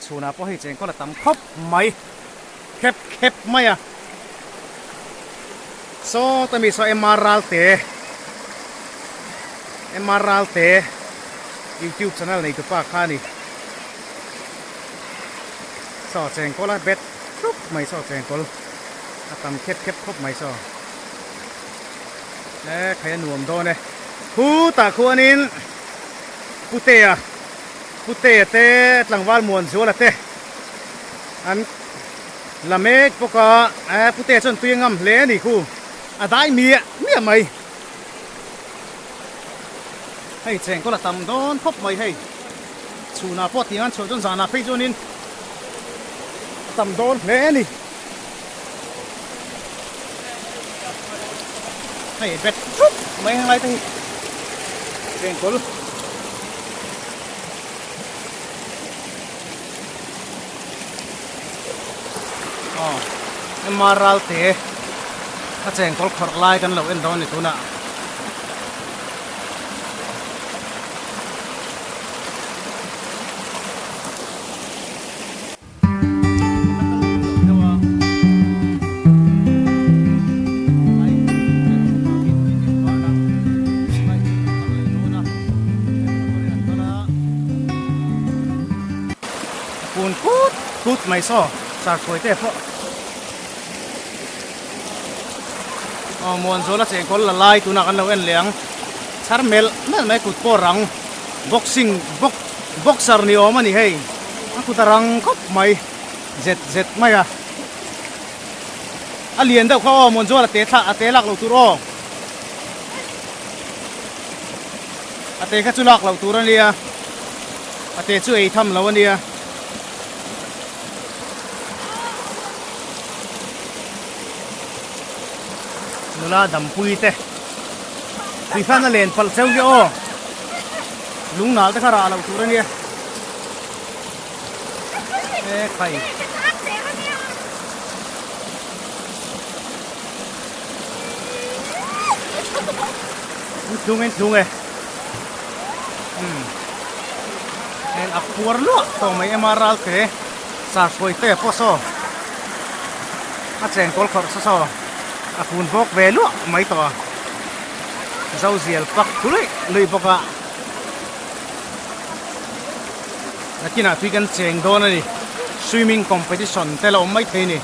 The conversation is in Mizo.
Chhunah pawh hei chengkawl a tam khawp mai khep khep mai a. Sawta mi saw MR Ralte MR Ralte YouTube channel nei tupa kha a ni. Saw chengkawl a bet thlup mai saw chengkawl a tam khep khep khawp mai saw. E khai a nuam dawn e. Khutah khuanin Putea Putea te tlangval Muanzuala te an la mek bawk a, e Putea chuan tui a ngam hle a ni khu a dai miah miah mai. Hei chengkawl a tam dawn khawp mai hei chhunah pawh tiang an chhuah chuan zanah phei chuanin a tam dawn hle a ni. Hei bet thup mai heng lai te hi chengkawl aw MR Ralte a chengkawl khawrh lai kan lo en dawn a ni tunah. Kun kut kut mai saw sar khawi te pawh aw muanzawla chengkawl la lai tunah kan lo en leh ang chhar melh melh mai kut pawh rang boxing box boxer ni awm a ni hei. A kut a rang khawp mai zet zet mai a a lian deuh kha aw Muanzuala te thla a te lak loh tur aw a te kha chu lak loh tur a nia a te chu ei tham lo a nia. Nula dampui te tui khan a len palh cheu hi aw lungnal te kha rah loh tur a nia. E khai. Tlung en tlung e. Hmm. En a puar luah tawh mai ema ral te sar hruai te pawh saw a chengkawl khawrh saw saw a kun bawk ve luah mai tawh a zo zial pak tului lui bawk a. Nakinah tui kan cheng dawn a ni. Swimming competition te la awm maithei a ni.